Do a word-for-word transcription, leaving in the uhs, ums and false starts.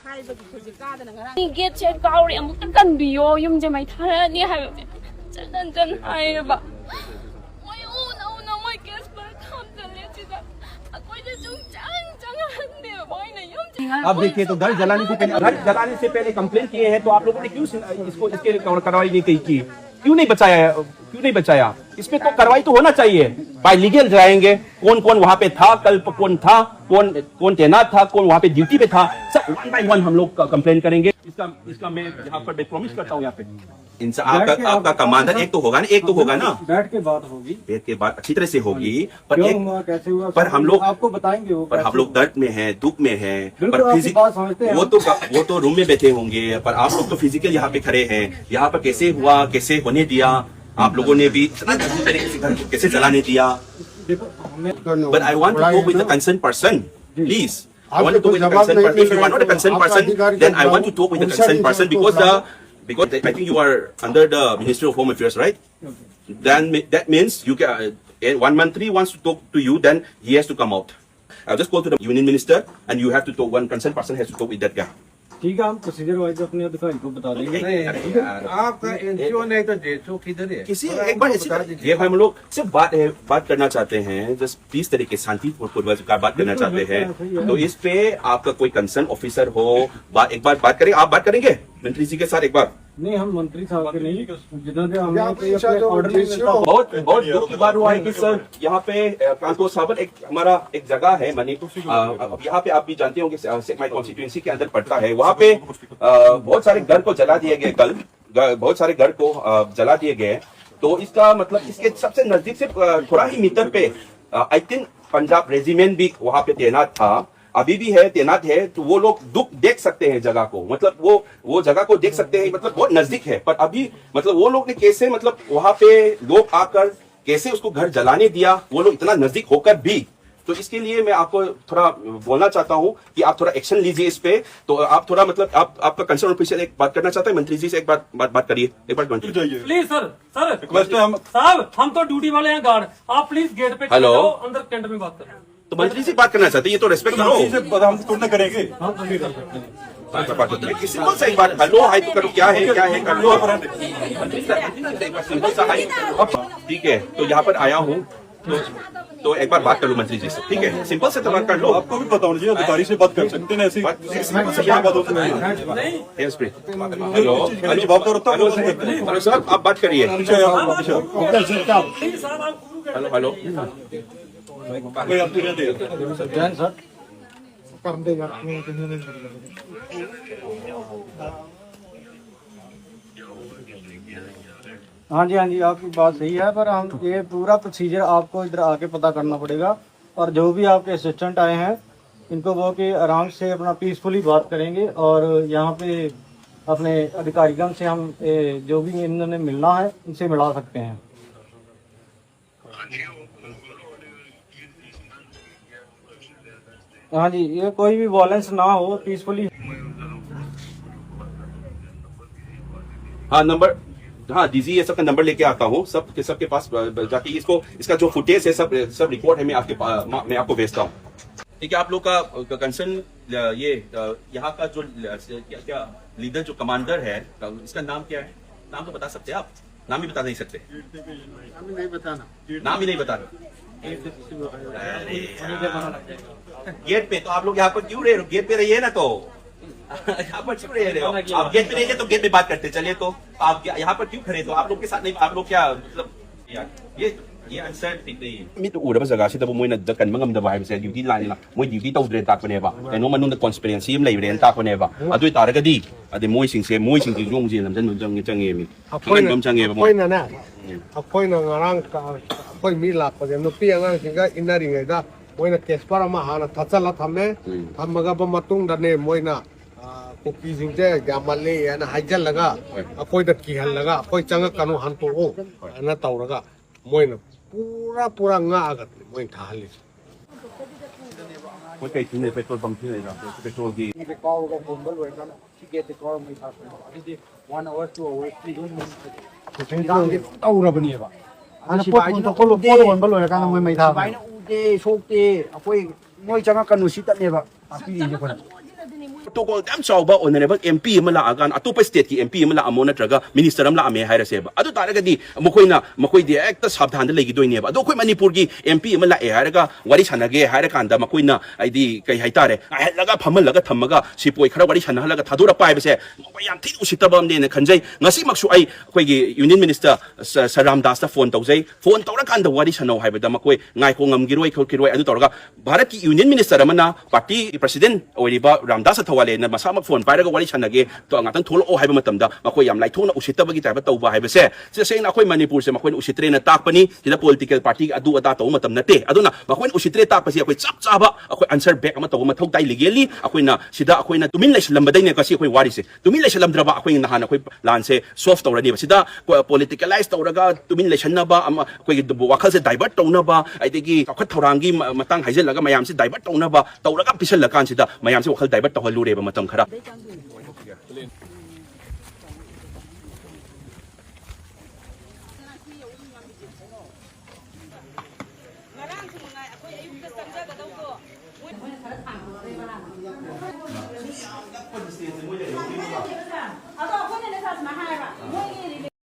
ꯍꯥꯏꯕꯒꯤ ꯍꯧꯖꯤꯛ ꯀꯥꯗꯅ ꯉꯔꯥꯡ ꯒꯦꯠꯁꯦ ꯀꯥꯎꯔꯦ, ꯑꯃꯨꯛꯇ ꯀꯟꯕꯤꯌꯣ, ꯌꯨꯝꯁꯦ ꯃꯩ ꯊꯥꯔꯛꯑꯅꯤ ꯍꯥꯏꯕꯁꯦ ꯍꯟꯖꯟ ꯍꯟꯖꯟ ꯍꯥꯏꯌꯦꯕ꯫ ꯃꯣꯏ ꯎꯅ ꯎꯅ ꯃꯣꯏ ꯀꯦꯁ ꯃꯔꯛ ꯈꯥꯝꯖꯜꯂꯦ ꯁꯤꯗ꯫ ꯑꯩꯈꯣꯏꯗ ꯁꯨꯡꯆꯪ ꯆꯪꯍꯟꯗꯦꯕ ꯃꯣꯏꯅ ꯌꯨꯝꯁꯦ꯫ आप देखिए तो घर जलाने से पहले, घर जलाने से पहले कंप्लेन किए हैं, तो आप लोगों ने क्यों इसको, इसके कार्रवाई नहीं की? क्यों नहीं बचाया? क्यों नहीं बचाया? इसमें तो कार्रवाई तो होना चाहिए। बाय लीगल जाएंगे, कौन कौन वहां पे था, कल प-, कौन था, कौन कौन तैनात था, कौन वहां पे ड्यूटी पे था, सब वन बाय वन हम लोग कंप्लेन करेंगे। इसका इसका मैं यहाँ पर मैं प्रॉमिस करता हूँ यहाँ पे। इनसे आपका आपका कमांडर एक तो होगा ना, एक तो होगा ना। बैठ के बात होगी। बैठ के बात अच्छी तरह से होगी। पर क्यों एक हुआ, कैसे हुआ, पर सब हम लोग आपको बताएंगे वो पर हम कैसे लोग हुआ। दर्द में हैं, दुख में हैं। बिल्कुल, पर आपकी फिजिक बात समझते हैं वो हम। तो वो तो रूम में बैठे होंगे, पर आप लोग तो फिजिकल यहाँ पे खड़े हैं। यहाँ पर कैसे हुआ, कैसे होने दिया, आप लोगों ने भी इतना गंदी तरीके से घर को कैसे जलाने दिया? देखो, हमने But I want to talk with the concerned person, please. I want to talk with the concerned person. If you are not a concerned person, then I want to talk with the concerned person because the because I think you are under the Ministry of Home Affairs, right? Then that means you can. Uh, one month three wants to talk to you, then he has to come out. I'll just call to the union minister, and you have to talk. One concerned person has to talk with that guy. ठीक है, हम procedure wise अपने अधिकारी को बता देंगे। नहीं, यार। आपका एनजीओ नहीं तो जेएचओ किधर है? किसी थोड़ा एक बार हमको इसी बता तरह दीजिए। ये हम लोग सिर्फ बात है, बात करना चाहते हैं, जस्ट पीस तरीके से, शांतिपूर्वक बात करना चाहते हैं। तो इस पे आपका कोई कंसर्न ऑफिसर हो, बात एक बार बात करें, आप बात करेंगे मंत्री जी के साथ एक बार। नहीं, हम मंत्री साहब के नहीं, जिन्होंने या हमें आपने ये शायद अपने वो ऑर्डर नहीं डीसी मिलता। हो। बहुत बहुत दुख की बात हुआ है कि सर यहाँ पे अ, कांतोर साहब एक हमारा एक जगह है मणिपुर, अ, अब यहाँ पे आप भी जानते होंगे, सेक माई कॉन्स्टिट्यूएंसी के अंदर पड़ता है। वहाँ पे अ, बहुत सारे घर को जला दिया गया कल, ग- बहुत सारे घर को अ, जला दिए गए। तो इसका मतलब इसके सबसे नजदीक से अ, थोड़ा ही मीटर पे आई थिंक पंजाब रेजिमेंट भी वहाँ पे तैनात था, अभी भी है, तैनात है। तो वो लोग दुख देख सकते हैं जगह को, मतलब वो वो जगह को देख सकते हैं, मतलब बहुत नजदीक है। पर अभी मतलब वो लोग ने कैसे, मतलब वहाँ पे लोग आकर कैसे उसको घर जलाने दिया, वो लोग इतना नजदीक होकर भी। तो इसके लिए मैं आपको थोड़ा बोलना चाहता हूँ कि आप थोड़ा एक्शन लीजिए इस पे। तो आप थोड़ा मतलब आप आपका कंसर्न ऑफिसर एक बात करना चाहता है, मंत्री जी से एक बात बात बात करिए, एक बार मंत्री। Please sir, sir. रिक्वेस्ट है हम साहब, हम तो ड्यूटी वाले हैं, गार्ड। आप प्लीज गेट पे हेलो। जाओ, अंदर कैंट में बात करें। तो मंत्री जी बात करना चाहते हैं, ये तो रेस्पेक्ट करो। हम तो तुरंत करेंगे। हम अभी कर सकते हैं। सिंपल सा एक बार हेलो हाय तो करो, क्या है, क्या है, कर लो। सिंपल सा हाय। अब ठीक है, तो यहाँ पर आया हूँ, तो, तो एक बार बात कर लो मंत्री जी से, ठीक है? सिंपल से तो बात कर लो। आपको भी पता होना चाहिए, अधिकारी से बात कर सकते हैं ऐसी। बात, सिंपल से क्या बात होती है? हेलो, हेलो, जवाब दो, हेलो, हेलो सर, आप बात करिए। Hello, hello. हाँ जी, हाँ जी, आपकी बात सही है, पर हम ये पूरा प्रोसीजर आपको इधर आके पता करना पड़ेगा। और जो भी आपके असिस्टेंट आए हैं, इनको वो कि आराम से अपना पीसफुली बात करेंगे और यहाँ पे अपने अधिकारीगण से हम ए, जो भी इन्होंने मिलना है, उनसे मिला सकते हैं। हाँ जी, ये कोई भी वायलेंस ना हो, पीसफुली। हाँ, नंबर, हाँ, डीजी ये सबका नंबर लेके आता हूँ, सब के सबके पास जाके इसको, इसका जो फुटेज है, सब सब रिकॉर्ड है, मैं आपके पा- मा- मैं आपको भेजता हूँ। ठीक है, आप लोग का कंसर्न, ये, यहाँ का जो क्या क्या लीडर, जो कमांडर है, इसका नाम क्या है? नाम तो बता सकते हैं आप? नाम ही बता नहीं सकते। नहीं बताना। नाम ही नहीं बताना। गेट पे तो आप लोग यहाँ पर क्यों रह रहे हो? गेट पे रहिए ना, तो यहाँ पर क्यों रह रहे हो? आप गेट पे रहिए तो गेट पे बात करते चलिए। तो आप यहाँ पर क्यों खड़े? तो आप लोग के साथ नहीं, आप लोग क्या, मतलब, ये ये अनसर्ट नहीं है। ꯃꯤꯠꯇ ꯎꯔꯕ ꯖꯒꯥꯁꯤꯗꯕꯨ ꯃꯣꯏꯅ ꯀꯟꯕ ꯉꯝꯗꯕ ꯍꯥꯏꯕꯁꯦ ꯗ꯭ꯌꯨꯇꯤ ꯂꯥꯏꯟꯅ, ꯃꯣꯏ ꯗ꯭ꯌꯨꯇꯤ ꯇꯧꯗ꯭ꯔꯦꯅ ꯇꯥꯛꯄꯅꯦꯕ, ꯀꯩꯅꯣ ꯃꯅꯨꯡꯗ ꯀꯣꯟꯁꯄꯤꯔꯦꯟꯁꯤ ꯑꯃ ꯂꯩꯔꯦꯅ ꯇꯥꯛꯄꯅꯦꯕ꯫ ꯑꯗꯨ ꯑꯣꯏꯇꯥꯔꯒꯗꯤ ꯑꯗꯩ ꯃꯣꯏꯁꯤꯡꯁꯦ ꯃꯣꯏꯁꯤꯡꯁꯤꯁꯨ ꯑꯃꯨꯛ ꯖꯦꯜ ꯅꯝꯁꯤꯟꯕ ꯆꯪꯉꯦ, ꯆꯪꯉꯦꯃꯤ꯫ ꯈꯪꯍꯟꯕ ꯑꯃ ꯆꯪꯉꯦꯕ ꯃꯣꯏ꯫ ꯑꯩꯈꯣꯏꯅꯅꯦ ꯑꯩꯈꯣꯏꯅ ꯉꯔꯥꯡ ꯑꯩꯈꯣꯏ ꯃꯤ ꯂꯥꯛꯄꯁꯦ ꯅꯨꯄꯤ ꯑꯉꯥꯡꯁꯤꯡꯒ ꯏꯟꯅꯔꯤꯉꯩꯗ ꯃꯣꯏꯅ ꯀꯦꯁꯄꯔ ꯑꯃ ꯍꯥꯟꯅ ꯊꯥꯆꯜꯂ ꯊꯝꯃꯦ꯫ ꯊꯝꯃꯒꯕ ꯃꯇꯨꯡꯗꯅꯦ ꯃꯣꯏꯅ ꯀꯨꯀꯤꯁꯤꯡꯁꯦ ꯌꯥꯝꯃꯜꯂꯦ ꯍꯥꯏꯅ ꯍꯥꯏꯖꯜꯂꯒ ꯑꯩꯈꯣꯏꯗ ꯀꯤꯍꯜꯂꯒ ꯑꯩꯈꯣꯏ ꯆꯪꯉꯛꯀꯅꯨ ꯍꯟꯇꯣꯛꯎ ꯍꯥꯏꯅ ꯇꯧꯔꯒ ꯃꯣꯏꯅ ꯄꯨꯔꯥ ꯄꯨꯔꯥ ꯉꯥꯛꯑꯒ ꯃꯣꯏꯅ ꯊꯥꯍꯜꯂꯤꯁꯦ꯫ ꯃꯣꯏ ꯀꯩ ꯁꯤꯖꯤꯟꯅꯩ? Petrol pump ꯁꯤꯖꯤꯟꯅꯩꯔꯣ? ꯄꯦꯇ꯭ꯔꯣꯜꯒꯤ ꯀꯥꯎꯔꯒ ꯍꯣꯟꯕ ꯂꯣꯏꯔꯀꯥꯟꯗ ꯇꯤꯀꯦꯠꯇꯤ ꯀꯥꯎꯔ ꯃꯩ ꯊꯥꯔꯛꯄꯅꯦꯕ꯫ ꯑꯗꯨꯗꯤ ꯋꯥꯟ ꯑꯋꯥꯔ ꯇꯨ ꯑꯋꯥꯔ ꯊ꯭ꯔꯤ ꯑꯗꯨꯝ ꯇꯧꯔꯕꯅꯦꯕ꯫ ꯑꯗꯨ ꯁꯤꯐꯥꯏꯗꯨꯅ ꯎꯗꯦ꯫ ꯁꯨꯃꯥꯏꯅ ꯎꯗꯦ, ꯁꯣꯛꯇꯦ, ꯑꯩꯈꯣꯏ ꯅꯣꯏ ꯆꯪꯉꯛꯀꯅꯨ ꯁꯤꯇꯅꯦꯕ ꯇꯥꯛꯄꯤꯔꯤꯁꯦ ꯑꯩꯈꯣꯏꯅ꯫ ꯄ꯭ꯔꯣꯇꯣꯀꯣꯜ ꯌꯥꯝ ꯆꯥꯎꯕ ꯑꯣꯅꯔꯦꯕꯜ ꯑꯦꯝ ꯄꯤ ꯑꯃ ꯂꯥꯛꯑꯀꯥꯟꯗ, ꯑꯇꯣꯞꯄ ꯁ꯭ꯇꯦꯠꯀꯤ ꯑꯦꯝ ꯄꯤ ꯑꯃ ꯂꯥꯛꯑꯝꯃꯣ, ꯅꯠꯇ꯭ꯔꯒ ꯃꯤꯅꯤꯁꯇꯔ ꯑꯃ ꯂꯥꯛꯑꯝꯃꯦ ꯍꯥꯏꯔꯁꯦꯕ, ꯑꯗꯨ ꯇꯥꯔꯒꯗꯤ ꯃꯈꯣꯏꯅ, ꯃꯈꯣꯏꯗꯤ ꯍꯦꯛꯇ ꯁꯥꯕꯙꯥꯟꯗ ꯂꯩꯈꯤꯗꯣꯏꯅꯦꯕ꯫ ꯑꯗꯣ ꯑꯩꯈꯣꯏ ꯃꯅꯤꯄꯨꯔꯒꯤ ꯑꯦꯝ ꯄꯤ ꯑꯃ ꯂꯥꯛꯑꯦ ꯍꯥꯏꯔꯒ ꯋꯥꯔꯤ ꯁꯥꯟꯅꯒꯦ ꯍꯥꯏꯔꯀꯥꯟꯗ, ꯃꯈꯣꯏꯅ, ꯍꯥꯏꯗꯤ, ꯀꯩ ꯍꯥꯏꯇꯥꯔꯦ, ꯉꯥꯏꯍꯜꯂꯒ, ꯐꯝꯍꯜꯂꯒ ꯊꯝꯃꯒ ꯁꯤꯄꯣꯏ ꯈꯔ ꯋꯥꯔꯤ ꯁꯥꯟꯅꯍꯜꯂꯒ ꯊꯥꯗꯣꯔꯛꯄ ꯍꯥꯏꯕꯁꯦ ꯃꯈꯣꯏ ꯌꯥꯝ ꯊꯤꯅ ꯎꯁꯤꯠꯇꯕ ꯑꯃꯅꯦꯅ ꯈꯟꯖꯩ꯫ ꯉꯁꯤꯃꯛꯁꯨ ꯑꯩ ꯑꯩꯈꯣꯏꯒꯤ ꯌꯨꯅꯤꯌꯟ ꯃꯤꯅꯤꯁꯇꯔ ꯁ-, ꯁꯔ ꯔꯥꯝꯗꯥꯁꯇ ꯐꯣꯟ ꯇꯧꯖꯩ꯫ ꯐꯣꯟ ꯇꯧꯔꯀꯥꯟꯗ ꯋꯥꯔꯤ ꯁꯥꯟꯅꯧ ꯍꯥꯏꯕꯗ ꯃꯈꯣꯏ ꯉꯥꯏꯈꯣ, ꯉꯝꯈꯤꯔꯣꯏ ꯈꯣꯠꯈꯤꯔꯣꯏ꯫ ꯑꯗꯨ ꯇꯧꯔꯒ ꯚꯥꯔꯠꯀꯤ ꯌꯨꯅꯤꯌꯟ ꯃꯤꯅꯤꯁꯇꯔ ꯑꯃꯅ, ꯄꯥꯔꯇꯤꯒꯤ ꯄ꯭ꯔꯁꯤꯗꯦꯟꯠ ꯑꯣꯏꯔꯤꯕ ꯔꯥꯝꯗꯥꯁ ꯑꯊꯋꯥꯂꯦꯅ ꯃꯁꯥꯃꯛ ꯐꯣꯟ ꯄꯥꯏꯔꯒ ꯋꯥꯔꯤ ꯁꯥꯟꯅꯒꯦ, ꯇꯣ-, ꯉꯥꯛꯇꯪ ꯊꯣꯛꯂꯛꯑꯣ ꯍꯥꯏꯕ ꯃꯇꯝꯗ ꯃꯈꯣꯏ ꯌꯥꯝ ꯂꯥꯏꯊꯣꯛꯅ ꯎꯁꯤꯠꯇꯕꯒꯤ ꯇꯥꯏꯞꯇ ꯇꯧꯕ ꯍꯥꯏꯕꯁꯦ, ꯇꯁꯦꯡꯅ ꯑꯩꯈꯣꯏ ꯃꯅꯤꯄꯨꯔꯁꯦ ꯃꯈꯣꯏꯅ ꯎꯁꯤꯠꯇ꯭ꯔꯦꯅ ꯇꯥꯛꯄꯅꯤ꯫ ꯁꯤꯗ ꯄꯣꯂꯤꯇꯤꯀꯦꯜ ꯄꯥꯔꯇꯤꯒꯤ ꯑꯗꯨ ꯑꯗꯥ ꯇꯧꯕ ꯃꯇꯝ ꯅꯠꯇꯦ꯫ ꯑꯗꯨꯅ ꯃꯈꯣꯏꯅ ꯎꯁꯤꯠꯇ꯭ꯔꯦ ꯇꯥꯛꯄꯁꯤ ꯑꯩꯈꯣꯏ ꯆꯞ ꯆꯥꯕ ꯑꯩꯈꯣꯏ ꯑꯟꯁꯔ ꯕꯦꯛ ꯑꯃ ꯇꯧꯕ ꯃꯊꯧ ꯇꯥꯏ꯫ ꯂꯤꯒꯦꯜꯂꯤ ꯑꯩꯈꯣꯏꯅ ꯁꯤꯗ, ꯑꯩꯈꯣꯏꯅ ꯇꯨꯃꯤꯟ ꯂꯩꯁꯤꯜꯂꯝꯕꯗꯩꯅꯦ ꯉꯁꯤ ꯑꯩꯈꯣꯏ ꯋꯥꯔꯤꯁꯦ꯫ ꯇꯨꯃꯤꯟ ꯂꯩꯁꯤꯜꯂꯝꯗ꯭ꯔꯕ ꯑꯩꯈꯣꯏ ꯅꯍꯥꯟ ꯑꯩꯈꯣꯏ ꯂꯥꯟꯁꯦ ꯁꯣꯜꯚ ꯇꯧꯔꯅꯦꯕ꯫ ꯁꯤꯗ ꯄꯣ-, ꯄꯣꯂꯤꯇꯤꯀꯦꯂꯥꯏꯁ ꯇꯧꯔꯒ ꯇꯨꯃꯤꯟ ꯂꯩꯁꯟꯅꯕ, ꯑꯃ, ꯑꯩꯈꯣꯏꯒꯤ ꯋꯥꯈꯜꯁꯦ ꯗꯥꯏꯚꯔꯠ ꯇꯧꯅꯕ, ꯑꯗꯒꯤ ꯆꯥꯎꯈꯠ ꯊꯧꯔꯥꯡꯒꯤ ꯃ-, ꯃꯇꯥꯡ ꯍꯥꯏꯖꯤꯜꯂꯒ ꯃꯌꯥꯝꯁꯦ ꯗꯥꯏꯚꯔꯠ ꯇꯧꯅꯕ ꯇꯧꯔꯒ ꯄꯤꯁꯜꯂꯀꯥꯟꯁꯤꯗ ꯃꯌꯥꯝꯁꯦ ꯋꯥꯈꯜ ꯗꯥꯏꯚꯔꯠ ꯇꯧꯍꯜꯂꯨꯔꯦꯕ ꯃꯇꯝ ꯈꯔ꯫